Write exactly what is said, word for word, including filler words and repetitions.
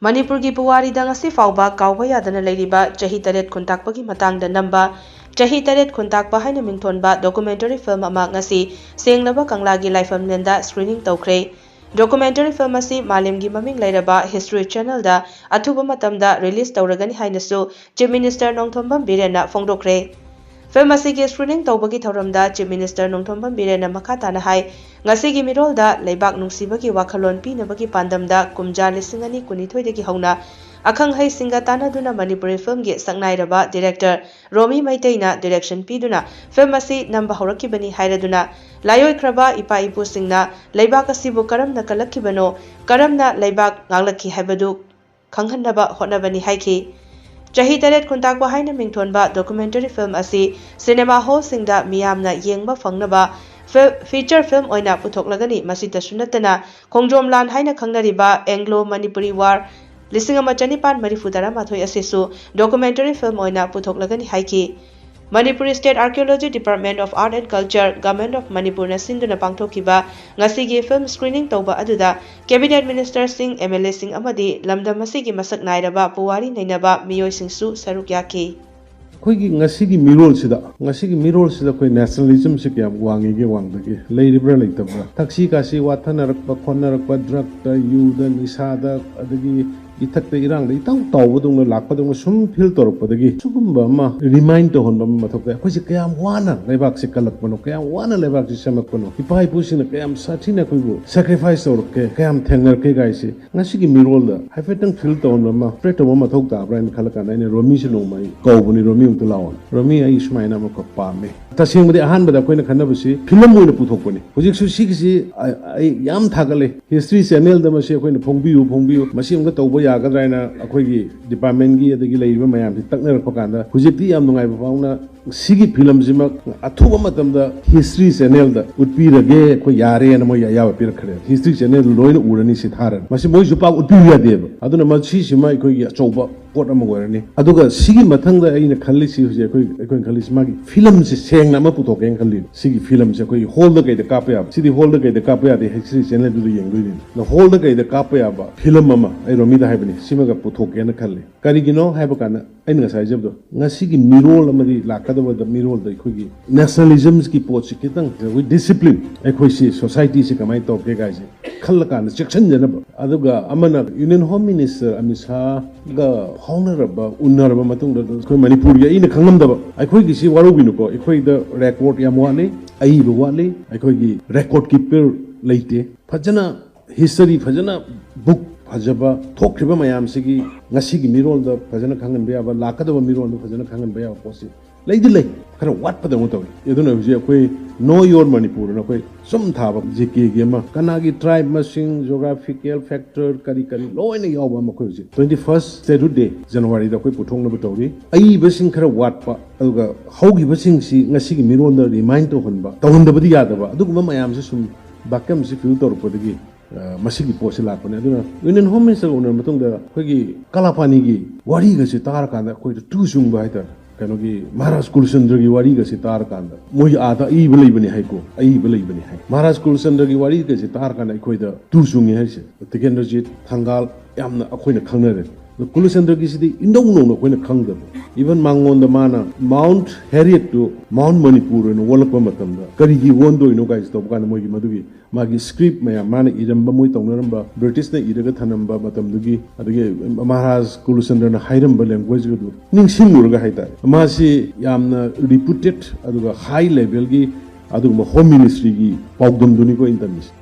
ꯃꯅꯤꯄꯨꯔꯒꯤ ꯄꯨꯋꯥꯔꯤꯗ ꯉꯁꯤ ꯐꯥꯎꯕ ꯀꯥꯎꯕ ꯌꯥꯗꯅ ꯂꯩꯔꯤꯕ ꯆꯍꯤ ꯇꯔꯦꯠ ꯈꯨꯟꯇꯥꯛꯄꯒꯤ ꯃꯇꯥꯡꯗ ꯅꯝꯕ ꯆꯍꯤ ꯇꯔꯦꯠ ꯈꯨꯟꯇꯥꯛꯄ ꯍꯥꯏꯅ ꯃꯤꯡꯊꯣꯟꯕ documentary film ꯑꯃ ꯉꯁꯤ ꯁꯦꯡꯂꯕ ꯀꯪꯂꯥꯒꯤ ꯂꯥꯏꯐꯝꯂꯦꯟꯗ screening ꯇꯧꯈ꯭ꯔꯦ꯫ Documentary film ꯑꯁꯤ ꯃꯥꯂꯦꯝꯒꯤ ꯃꯃꯤꯡ ꯂꯩꯔꯕ History Channelꯗ ꯑꯊꯨꯕ ꯃꯇꯝꯗ release ꯇꯧꯔꯒꯅꯤ ꯍꯥꯏꯅꯁꯨ Chief Minister ꯅꯣꯡꯊꯣꯝꯕꯝ ꯕꯤꯔꯦꯟꯅ ꯐꯣꯡꯗꯣꯛꯈ꯭ꯔꯦ꯫ Film ꯑꯁꯤꯒꯤ screening ꯇꯧꯕꯒꯤ ꯊꯧꯔꯝꯗ Chief Minister ꯅꯣꯡꯊꯣꯝꯕꯝ ꯕꯤꯔꯦꯟꯅ ꯃꯈꯥ ꯇꯥꯅ ꯍꯥꯏ, ꯉꯁꯤꯒꯤ ꯃꯤꯔꯣꯜꯗ ꯂꯩꯕꯥꯛ ꯅꯨꯡꯁꯤꯕꯒꯤ ꯋꯥꯈꯜꯂꯣꯟ ꯄꯤꯅꯕꯒꯤ ꯄꯥꯟꯗꯝꯗ ꯀꯨꯝꯖꯥ ꯂꯤꯁꯤꯡ ꯑꯅꯤ ꯀꯨꯟꯅꯤꯊꯣꯏꯗꯒꯤ ꯍꯧꯅ ꯑꯈꯪ ꯑꯍꯩꯁꯤꯡꯒ ꯇꯥꯟꯅꯗꯨꯅ ꯃꯅꯤꯄꯨꯔꯤ filmꯒꯤ ꯁꯛꯅꯥꯏꯔꯕ director ꯔꯣꯃꯤ ꯃꯩꯇꯩꯅ direction ꯄꯤꯗꯨꯅ film ꯑꯁꯤ ꯅꯝꯕ ꯍꯧꯔꯛꯈꯤꯕꯅꯤ ꯍꯥꯏꯔꯗꯨꯅ, ꯂꯥꯏꯑꯣꯏꯈ꯭ꯔꯕ ꯏꯄꯥ ꯏꯄꯨꯁꯤꯡꯅ ꯂꯩꯕꯥꯛ ꯑꯁꯤꯕꯨ ꯀꯔꯝꯅ ꯀꯜꯂꯛꯈꯤꯕꯅꯣ, ꯀꯔꯝꯅ ꯂꯩꯕꯥꯛ ꯉꯥꯛꯂꯛꯈꯤ ꯍꯥꯏꯕꯗꯨ ꯈꯪꯍꯟꯅꯕ ꯍꯣꯠꯅꯕꯅꯤ ꯍꯥꯏꯈꯤ꯫ ꯆꯍꯤ ꯇꯔꯦꯠ ꯈꯨꯟꯇꯥꯛꯄ ꯍꯥꯏꯅ ꯃꯤꯡꯊꯣꯟꯕ documentary film ꯑꯁꯤ cinema hallꯁꯤꯡꯗ ꯃꯤꯌꯥꯝꯅ ꯌꯦꯡꯕ ꯐꯪꯅꯕ ꯐꯤ-, feature film ꯑꯣꯏꯅ ꯄꯨꯊꯣꯛꯂꯒꯅꯤ꯫ ꯃꯁꯤꯇꯁꯨ ꯅꯠꯇꯅ, ꯈꯣꯡꯖꯣꯝ ꯂꯥꯟ ꯍꯥꯏꯅ ꯈꯪꯅꯔꯤꯕ Anglo Manipuri War ꯂꯤꯁꯤꯡ ꯑꯃ ꯆꯅꯤꯄꯥꯟ ꯃꯔꯤꯐꯨ ꯇꯔꯥꯃꯥꯊꯣꯏ ꯑꯁꯤꯁꯨ documentary film ꯑꯣꯏꯅ ꯄꯨꯊꯣꯛꯂꯒꯅꯤ ꯍꯥꯏꯈꯤ꯫ Manipuri State Archaeology, Department of Art and Culture, Government of ꯃꯅꯤꯄꯨꯔꯅ ꯁꯤꯟꯗꯨꯅ ꯄꯥꯡꯊꯣꯛꯈꯤꯕ ꯉꯁꯤꯒꯤ film screening ꯇꯧꯕ ꯑꯗꯨꯗ Cabinet Ministerꯁꯤꯡ, MLAꯁꯤꯡ ꯑꯃꯗꯤ ꯂꯝꯗꯝ ꯑꯁꯤꯒꯤ ꯃꯁꯛ ꯅꯥꯏꯔꯕ ꯄꯨꯋꯥꯔꯤ ꯅꯩꯅꯕ ꯃꯤꯑꯣꯏꯁꯤꯡꯁꯨ ꯁꯔꯨꯛ ꯌꯥꯈꯤ꯫ ꯑꯩꯈꯣꯏꯒꯤ ꯉꯁꯤꯒꯤ ꯃꯤꯔꯣꯜꯁꯤꯗ, ꯉꯁꯤꯒꯤ ꯃꯤꯔꯣꯜꯁꯤꯗ ꯑꯩꯈꯣꯏ nationalismꯁꯦ ꯀꯌꯥꯝ ꯋꯥꯡꯉꯤꯒꯦ, ꯋꯥꯡꯗꯒꯦ, ꯂꯩꯔꯤꯕ꯭ꯔꯥ ꯂꯩꯇꯕ꯭ꯔꯥ, ꯊꯛꯁꯤ ꯈꯥꯁꯤ ꯋꯥꯊꯅꯔꯛꯄ, ꯈꯣꯠꯅꯔꯛꯄ, drugꯇ, ꯌꯨꯗ, ꯅꯤꯁꯥꯗ, ꯑꯗꯒꯤ ꯏꯊꯛꯇ ꯏꯔꯥꯡꯗ ꯏꯇꯥꯎ ꯇꯥꯎꯕꯗꯧꯅ ꯂꯥꯛꯄꯗꯧꯅ ꯁꯨꯝ feel ꯇꯧꯔꯛꯄꯗꯒꯤ ꯁꯤꯒꯨꯝꯕ ꯑꯃ remind ꯇꯧꯍꯟꯕ ꯑꯃ ꯃꯊꯧ ꯇꯥꯏ꯫ ꯑꯩꯈꯣꯏꯁꯦ ꯀꯌꯥꯝ ꯋꯥꯅ ꯂꯩꯕꯥꯛꯁꯦ ꯀꯜꯂꯛꯄꯅꯣ, ꯀꯌꯥꯝ ꯋꯥꯅ ꯂꯩꯕꯥꯛꯁꯦ ꯁꯦꯝꯃꯛꯄꯅꯣ, ꯏꯄꯥ ꯏꯄꯨꯁꯤꯡꯅ ꯀꯌꯥꯝ ꯁꯥꯊꯤꯅ ꯑꯩꯈꯣꯏꯕꯨ sacrifice ꯇꯧꯔꯛꯀꯦ, ꯀꯌꯥꯝ ꯊꯦꯡꯅꯔꯛꯀꯦ ꯀꯥꯏꯁꯦ ꯉꯁꯤꯒꯤ ꯃꯤꯔꯣꯜꯗ ꯍꯥꯏꯐꯦꯠꯇꯪ feel ꯇꯧꯍꯟꯕ ꯑꯃ, spread ꯇꯧꯕ ꯑꯃ ꯃꯊꯧ ꯇꯥꯕ꯭ꯔꯥ ꯍꯥꯏꯅ ꯈꯜꯂ ꯀꯥꯟꯗ ꯑꯩꯅ ꯔꯣꯃꯤꯁꯦ ꯅꯣꯡꯃ ꯑꯩ ꯀꯧꯕꯅꯤ, "ꯔꯣꯃꯤ, ꯑꯃꯨꯛꯇ ꯂꯥꯛꯑꯣꯅ, ꯔꯣꯃꯤ, ꯑꯩ ꯁꯨꯃꯥꯏꯅ ꯑꯃꯈꯛ ꯄꯥꯝꯃꯦ"꯫ ꯇꯁꯦꯡꯕꯗꯤ ꯑꯍꯥꯟꯕꯗ ꯑꯩꯈꯣꯏꯅ ꯈꯟꯅꯕꯁꯤ film ꯑꯣꯏꯅ ꯄꯨꯊꯣꯛꯄꯅꯤ꯫ ꯍꯧꯖꯤꯛꯁꯨ ꯁꯤꯒꯤꯁꯤ ꯑꯩ, ꯑꯩ ꯌꯥꯝ ꯊꯥꯒꯠꯂꯦ꯫ History Channelꯗ ꯃꯁꯤ ꯑꯩꯈꯣꯏꯅ ꯐꯣꯡꯕꯤꯌꯨ, ꯐꯣꯡꯕꯤꯌꯨ, ꯃꯁꯤ ꯑꯃꯨꯛꯇ ꯇꯧꯕ ꯌꯥꯒꯗ꯭ꯔꯥ ꯍꯥꯏꯅ ꯑꯩꯈꯣꯏꯒꯤ departmentꯀꯤ ꯑꯗꯒꯤ ꯂꯩꯔꯤꯕ ꯃꯌꯥꯝꯁꯤ ꯇꯛꯅꯔꯛꯄ ꯀꯥꯟꯗ ꯍꯧꯖꯤꯛꯇꯤ ꯌꯥꯝ ꯅꯨꯡꯉꯥꯏꯕ ꯐꯥꯎꯅ ꯁꯤꯒꯤ ꯐꯤꯂꯝꯁꯤꯃ ꯑꯊꯨꯕ ꯃꯇꯝꯗ ꯍꯤꯁꯇ꯭ꯔꯤ ꯆꯦꯅꯦꯜꯗ ꯎꯠꯄꯤꯔꯒꯦ, ꯑꯩꯈꯣꯏ ꯌꯥꯔꯦꯅ ꯃꯣꯏꯒꯤ ꯑꯌꯥꯕ ꯄꯤꯔꯛꯈ꯭ꯔꯦ꯫ ꯍꯤꯁꯇ꯭ꯔꯤ ꯆꯦꯅꯦꯜꯗ ꯂꯣꯏꯅ ꯎꯔꯅꯤ ꯁꯤ ꯊꯥꯔꯅꯤ꯫ ꯃꯁꯤ ꯃꯣꯏꯁꯨ ꯄꯥꯛ ꯎꯠꯄꯤꯕ ꯌꯥꯗꯦꯕ꯫ ꯑꯗꯨꯅ ꯃꯁꯤꯁꯤꯃ ꯑꯩꯈꯣꯏꯒꯤ ꯑꯆꯧꯕ ꯄꯣꯠ ꯑꯃ ꯑꯣꯏꯔꯅꯤ꯫ ꯑꯗꯨꯒ ꯁꯤꯒꯤ ꯃꯊꯪꯗ ꯑꯩꯅ ꯈꯜꯂꯤꯁꯤ, ꯍꯧꯖꯤꯛ ꯑꯩꯈꯣꯏ, ꯑꯩꯈꯣꯏꯅ ꯈꯜꯂꯤꯁꯤ, ꯃꯥꯒꯤ ꯐꯤꯂꯝꯁꯤ ꯁꯦꯡꯅ ꯑꯃ ꯄꯨꯊꯣꯛꯀꯦꯅ ꯈꯜꯂꯤ꯫ ꯁꯤꯒꯤ ꯐꯤꯂꯝꯁꯦ ꯑꯩꯈꯣꯏꯒꯤ ꯍꯣꯜꯗ ꯀꯩꯗ ꯀꯥꯞꯄ ꯌꯥꯕ, ꯁꯤꯗꯤ ꯍꯣꯜꯗ ꯀꯩꯗ ꯀꯥꯞꯄ ꯌꯥꯗꯦ, ꯍꯤꯁꯇ꯭ꯔꯤ ꯆꯦꯅꯦꯜꯗꯨꯗ ꯌꯦꯡꯗꯣꯏꯅꯤ꯫ ꯑꯗꯣ ꯍꯣꯜꯗ ꯀꯩꯗ ꯀꯥꯞꯄ ꯌꯥꯕ ꯐꯤꯂꯝ ꯑꯃ ꯑꯩ ꯔꯣꯃꯤꯗ ꯍꯥꯏꯕꯅꯤ, ꯁꯤꯃꯒ ꯄꯨꯊꯣꯛꯀꯦꯅ ꯈꯜꯂꯤ꯫ ꯀꯔꯤꯒꯤꯅꯣ ꯍꯥꯏꯕ ꯀꯥꯟꯗ, ꯑꯩꯅ ꯉꯁꯥꯏ ꯍꯥꯏꯖꯕꯗꯣ, ꯉꯁꯤꯒꯤ ꯃꯤꯔꯣꯜ ꯑꯃꯗꯤ ꯂꯥꯛꯀꯗꯕꯗ ꯃꯤꯔꯣꯜꯗ ꯑꯩꯈꯣꯏꯒꯤ ꯅꯦꯁꯅꯦꯂꯤꯖꯝꯒꯤ ꯄꯣꯠꯁꯤ ꯈꯤꯇꯪ, ꯑꯩꯈꯣꯏ ꯗꯤꯁꯤꯄ꯭ꯂꯤꯟ, ꯑꯩꯈꯣꯏꯁꯤ ꯁꯣꯁꯥꯏꯇꯤꯁꯤ ꯀꯃꯥꯏꯅ ꯇꯧꯒꯦ ꯀꯥꯏꯁꯦ ꯈꯜꯂꯀꯥꯟꯗ ꯆꯦꯛꯁꯤꯟꯖꯅꯕ꯫ ꯑꯗꯨꯒ ꯑꯃꯅ ꯌꯨꯅꯤꯌꯟ ꯍꯣꯝ ꯃꯤꯅꯤꯁꯇꯔ ꯑꯃꯤꯠ ꯁꯥꯍꯒ ꯐꯥꯎꯅꯔꯕ, ꯎꯅꯔꯕ ꯃꯇꯨꯡꯗ ꯑꯩꯈꯣꯏ ꯃꯅꯤꯄꯨꯔꯒꯤ, ꯑꯩꯅ ꯈꯪꯉꯝꯗꯕ, ꯑꯩꯈꯣꯏꯒꯤꯁꯤ ꯋꯥꯔꯧꯕꯤꯅꯨꯀꯣ, ꯑꯩꯈꯣꯏꯗ ꯔꯦꯀꯣꯔꯗ ꯌꯥꯝ ꯋꯥꯠꯂꯤ, ꯑꯏꯕ ꯋꯥꯠꯂꯤ, ꯑꯩꯈꯣꯏꯒꯤ ꯔꯦꯀꯣꯔꯗ ꯀꯤꯄꯔ ꯂꯩꯇꯦ꯫ ꯐꯖꯅ ꯍꯤꯁꯇꯔꯤ ꯐꯖꯅ, ꯕꯨꯛ ꯐꯖꯕ ꯊꯣꯛꯈ꯭ꯔꯤꯕ ꯃꯌꯥꯝꯁꯤꯒꯤ ꯉꯁꯤꯒꯤ ꯃꯤꯔꯣꯜꯗ ꯐꯖꯅ ꯈꯪꯍꯟꯕ ꯌꯥꯕ, ꯂꯥꯛꯀꯗꯕ ꯃꯤꯔꯣꯜꯗ ꯐꯖꯅ ꯈꯪꯍꯟꯕ ꯌꯥꯕ ꯄꯣꯠꯁꯤ ꯂꯩꯗꯤ ꯂꯩ, ꯈꯔ ꯋꯥꯠꯄꯗꯧꯅ ꯇꯧꯏ꯫ ꯑꯗꯨꯅ ꯍꯧꯖꯤꯛ ꯑꯩꯈꯣꯏ Know Your Manipur ꯑꯅ ꯑꯩꯈꯣꯏ ꯁꯨꯝ ꯊꯥꯕ, ꯖꯤ ꯀꯦꯒꯤ ꯑꯃ, ꯀꯅꯥꯒꯤ ꯇ꯭ꯔꯥꯏꯕ ꯃꯁꯤꯡ, ꯖꯣꯒ꯭ꯔꯥꯐꯤꯀꯦꯜ ꯐꯦꯛꯇꯔ, ꯀꯔꯤ ꯀꯔꯤ ꯂꯣꯏꯅ ꯌꯥꯎꯕ ꯑꯃ ꯑꯩꯈꯣꯏ ꯍꯧꯖꯤꯛ twenty first Scheduled Day, ꯖꯅꯋꯥꯔꯤꯗ ꯑꯩꯈꯣꯏ ꯄꯨꯊꯣꯛꯅꯕ ꯇꯧꯔꯤ꯫ ꯑꯏꯕꯁꯤꯡ ꯈꯔ ꯋꯥꯠꯄ, ꯑꯗꯨꯒ ꯍꯧꯈꯤꯕꯁꯤꯡꯁꯤ ꯉꯁꯤꯒꯤ ꯃꯤꯔꯣꯟꯗ ꯔꯤꯃꯥꯏꯟ ꯇꯧꯍꯟꯕ, ꯇꯧꯍꯟꯗꯕꯗꯤ ꯌꯥꯗꯕ, ꯑꯗꯨꯒꯨꯝꯕ ꯃꯌꯥꯝꯁꯦ ꯁꯨꯝ ꯚꯥꯀ꯭ꯌꯝꯁꯤ ꯐꯤꯜ ꯇꯧꯔꯛꯄꯗꯒꯤ, ꯑ, ꯃꯁꯤꯒꯤ ꯄꯣꯠꯁꯤ ꯂꯥꯛꯄꯅꯦ꯫ ꯑꯗꯨꯅ ꯌꯨꯅꯤꯌꯟ ꯍꯣꯝ ꯃꯤꯅꯤꯁꯇꯔꯒ ꯎꯅꯔꯕ ꯃꯇꯨꯡꯗ ꯑꯩꯈꯣꯏꯒꯤ ꯀꯂꯥꯄꯥꯅꯤꯒꯤ ꯋꯥꯔꯤꯒꯁꯦ ꯇꯥꯔꯀꯥꯟꯗ ꯑꯩꯈꯣꯏꯗ ꯇꯨ ꯆꯨꯡꯕ ꯍꯥꯏꯇꯥꯔꯦ꯫ ꯀꯩꯅꯣꯒꯤ ꯃꯍꯥꯔꯥꯖ ꯀꯨꯜꯆꯟꯗ꯭ꯔꯒꯤ ꯋꯥꯔꯤꯒꯁꯦ ꯇꯥꯔꯀꯥꯟꯗ, ꯃꯣꯏ ꯑꯥꯗ ꯑꯏꯕ ꯂꯩꯕꯅꯤ ꯍꯥꯏꯀꯣ, ꯑꯏꯕ ꯂꯩꯕꯅꯤ ꯍꯥꯏ꯫ ꯃꯍꯥꯔꯥꯖ ꯀꯨꯜꯆꯟꯗ꯭ꯔꯒꯤ ꯋꯥꯔꯤꯒꯁꯦ ꯇꯥꯔꯀꯥꯟꯗ ꯑꯩꯈꯣꯏꯗ ꯇꯨ ꯆꯨꯡꯉꯤ ꯍꯥꯏꯁꯦ꯫ ꯇꯤꯀꯦꯟꯗ꯭ꯔꯖꯤꯠ ꯊꯪꯒꯥꯜ ꯌꯥꯝꯅ ꯑꯩꯈꯣꯏꯅ ꯈꯪꯅꯔꯦ꯫ ꯑꯗꯣ ꯀꯨꯂꯆꯟꯗ꯭ꯔꯒꯤꯁꯤꯗꯤ ꯏꯅꯧ ꯅꯧꯅ ꯑꯩꯈꯣꯏꯅ ꯈꯪꯗꯕ꯫ ꯏꯚꯟ ꯃꯉꯣꯟꯗ ꯃꯥꯅ ꯃꯥꯎꯟꯠ ꯍꯦꯔꯤꯌꯠꯇꯨ ꯃꯥꯎꯟꯠ ꯃꯅꯤꯄꯨꯔ ꯑꯣꯏꯅ ꯑꯣꯜꯂꯛꯄ ꯃꯇꯝꯗ ꯀꯔꯤꯒꯤ ꯑꯣꯟꯗꯣꯏꯅꯣ ꯀꯥꯏꯁꯦ ꯇꯧꯕ ꯀꯥꯟꯗ, ꯃꯣꯏꯒꯤ ꯃꯗꯨꯒꯤ ꯃꯥꯒꯤ ꯁ꯭ꯀ꯭ꯔꯤꯞ ꯃꯌꯥꯝ, ꯃꯥꯅ ꯏꯔꯝꯕ, ꯃꯣꯏ ꯇꯧꯅꯔꯝꯕ, ꯕ꯭ꯔꯤꯇꯤꯁꯅ ꯏꯔꯒ ꯊꯅꯝꯕ ꯃꯇꯝꯗꯨꯒꯤ, ꯑꯗꯒꯤ ꯃꯍꯥꯔꯥꯖ ꯀꯨꯂꯆꯟꯗ꯭ꯔꯅ ꯍꯥꯏꯔꯝꯕ ꯂꯦꯡꯒ꯭ꯋꯦꯖ ꯑꯗꯨ ꯅꯤꯡꯁꯤꯡꯂꯨꯔꯒ ꯍꯥꯏꯇꯥꯔꯦ, ꯃꯥꯁꯤ ꯌꯥꯝꯅ ꯔꯤꯄꯨꯇꯦꯠ ꯑꯗꯨꯒ ꯍꯥꯏ ꯂꯦꯚꯦꯜꯒꯤ ꯑꯗꯨꯒꯨꯝꯕ ꯍꯣꯝ ꯃꯤꯅꯤꯁꯇ꯭ꯔꯤꯒꯤ ꯄꯥꯎꯗꯝꯗꯨꯅꯤꯀꯣ ꯑꯩꯅ ꯇꯝꯃꯤꯁꯦ꯫